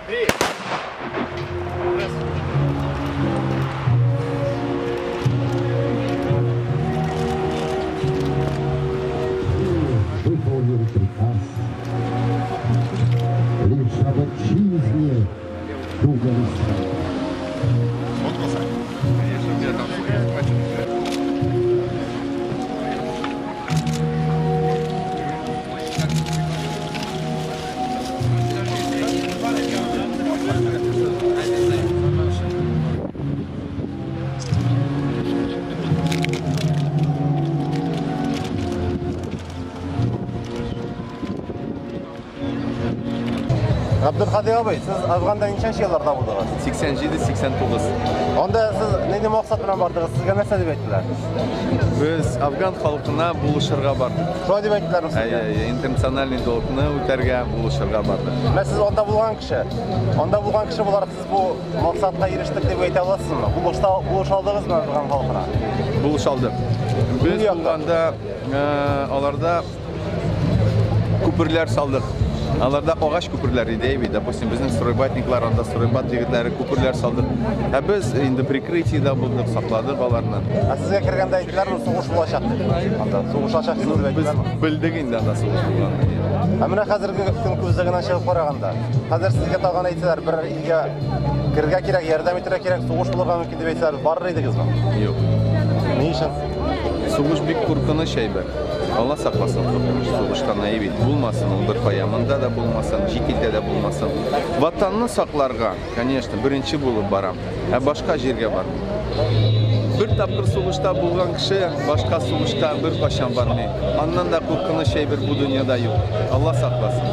Три. Раз. Выполнил приказ. Лишь об отчизне думали сами. Сфоткался? Конечно, у меня там хватит. Габделхади абый, сез Афганда ничәнче елларда булдыгыз? 87-89. Анда сез нинди максат белән бардыгыз? Сезгә нәрсә дип әйттеләр? Без афган халкына булышырга бардык. Шулай дип әйттеләрме сезгә? Әйе, интернациональный долгны үтәргә булышырга бардык. Менә сез анда булган кеше. Анда булган кеше буларак сез бу максатка ирештек дип әйтә аласызмы? Булышта булыша алдыгызмы афган халкына? Булыша алдык. Без булганда аларда күперләр салдык. Аларда агач күперләр иде, әйбит. Допустим, безнең стройбатниклар, анда стройбат егетләре күперләр салдык. Ә без инде прикрытиедә булдык, сакладык аларны. Ә сезгә кергәндә әйттеләрме, сугыш булачак дип? Анда сугышачаксыз дип әйттеләрме? Без белдек инде анда сугыш булганын. Ә менә хәзерге көн күзлегеннән чыгып караганда, хәзер сезгә тагын әйтсәләр, бер илгә керергә кирәк, ярдәм итәргә кирәк, сугыш булырга мөмкин дип әйтсәләр, барыр идегезме? Юк. Ни өчен? Сугыш бик куркыныч әйбер. Алла сакласын куркыныч сугыштан, әйе бит. Булмасын ул беркая, монда да булмасын, чит илдә дә булмасын. Ватанны сакларга, конечно, беренче булып барам. Ә башка җиргә бармыйм. Бер тапкыр сугышта булган кеше башка сугышка беркайчан бармый. Аннан да куркыныч әйбер бу дөньяда юк. Алла сакласын.